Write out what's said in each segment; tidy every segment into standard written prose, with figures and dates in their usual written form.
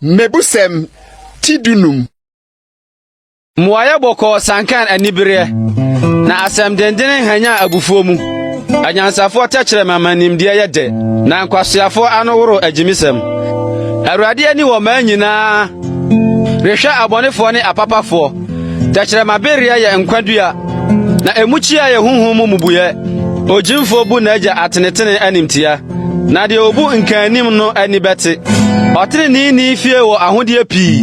Mmebusɛm ti dunum. Mmuaeɛ bɔkɔɔ sankan anibereɛ, na asɛm denden hwanyan abufuo mu. Anyansafoɔ tɛkyerɛma ma nimdeɛ yɛ dɛ, na nkwaseafoɔ ano woro agyimisɛm. Awurade ani wɔ mmaa nyinaa, rehwɛ abɔnefoɔ ne apapafoɔ. Tɛkyerɛma bereɛ yɛ nkwa dua, na emu kyia yɛ honhom mu mmubuiɛ. Ogyimfoɔ bu n'agya atenetene animtia, na deɛ obu nkaanim no ani bɛte. Ɔteneneeni fie wɔ ahodeɛ pii,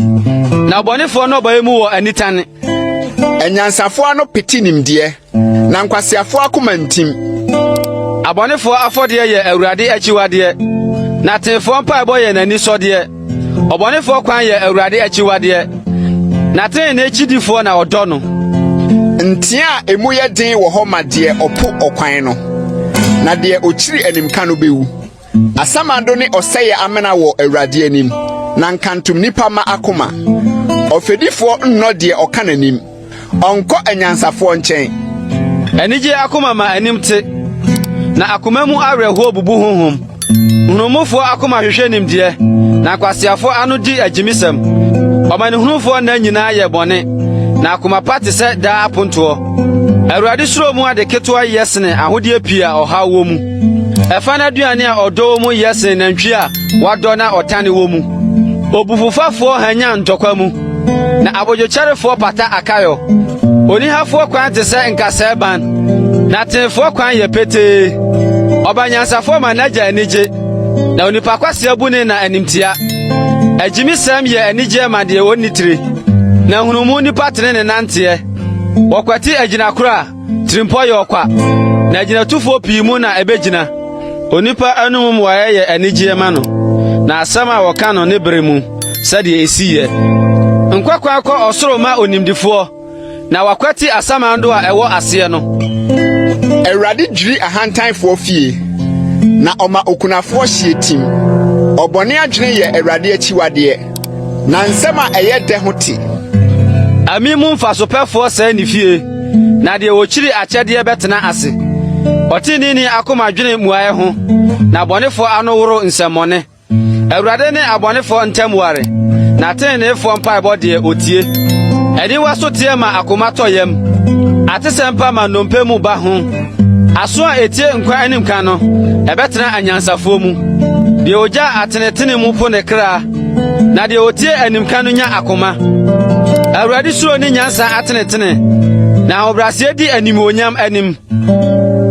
na ɔbɔnefoɔ nnɔbaeɛ mu wɔ anitane. Anyansafoɔ ano pete nimdeɛ, na nkwaseafoɔ akoma ntim. Abɔnefoɔ afɔdeɛ yɛ Awurade akyiwadeɛ, na teefoɔ mpaebɔ yɛ n'anisɔdeɛ. Ɔbɔnefoɔ kwan yɛ Awurade akyiwadeɛ, na tenenee kyidifoɔ na ɔdɔ no. Ntea a emu yɛ den wɔ hɔ ma deɛ ɔpo ɔkwan no, na deɛ ɔkyiri animka no bɛwu. Asamando ne ɔsɛeɛ amena wɔ Awurade anim, na nkantom nnipa mma akoma. Ɔfɛdifoɔ nnɔ deɛ ɔka n'anim, ɔnkɔ anyansafoɔ nkyɛn. Anigye akoma ma anim te, na akoma mu awerɛhoɔ bubu honhom. Nhunumufoɔ akoma hwehwɛ nimdeɛ, na nkwaseafoɔ ano di agyimisɛm. Ɔmanehunufoɔ nna nyinaa yɛ bɔne, na akoma pa te sɛ daa apontoɔ. Awurade suro mu ade ketewa yɛ sene ahodeɛ pii a ɔhaw wɔ mu. Ɛfa no aduane a ɔdɔ wɔ mu yɛ sen nantwi a wadɔ na ɔtane wɔ mu. Obufufafoɔ hanyan ntɔkwa mu, na abodwokyɛrefoɔ pata akayɔ. Onihafoɔ kwan te sɛ nkasɛɛ ban, na teefoɔ kwan yɛ petee. Ɔba nyansafoɔ ma n'agya ani gye, na onipa kwasea bu ne na animtia. Agyimisɛm yɛ anigyeɛ ma deɛ onni tiri, na nhunumu nipa tene ne nanteɛ. Wɔkwati agyinakoro a, tirimpɔ yɛ ɔkwa, na agyinatufoɔ pii mu na ebegyina. Onipa anom mmuaeɛ yɛ anigyeɛ ma no, na asɛm a wɔka no ne bere mu, sɛdeɛ esi yɛ. Nkwa kwan kɔ ɔsoro ma onimdefoɔ, na wakwati asamando a ɛwɔ aseɛ no. Awurade dwiri ahantanfoɔ fie, na ɔma okunafoɔ hyeɛ tim. Ɔbɔne adwene yɛ Awurade akyiwadeɛ, na nsɛm a ɛyɛ dɛ ho te. Ami mu mfasopɛfoɔ sɛe ne fie, na deɛ ɔkyiri akyɛdeɛ bɛtena ase. Ɔteneneeni akoma dwene mmuaeɛ ho, na abɔnefoɔ ano woro nsɛmmɔne. Awurade ne abɔnefoɔ ntam ware, na teneneefoɔ mpaebɔ deɛ otie. Aniwa so teɛ ma akoma tɔ yam, atesɛm pa ma nnompe mu ba ho. Aso a etie nkwa animka no, ɛbɛtena anyansafoɔ mu. Deɛ ogya atenetene mu po ne kra, na deɛ otie animka no nya akoma. Awurade suro ne nyansa atenetene, na ahobrɛaseɛ di animuonyam anim.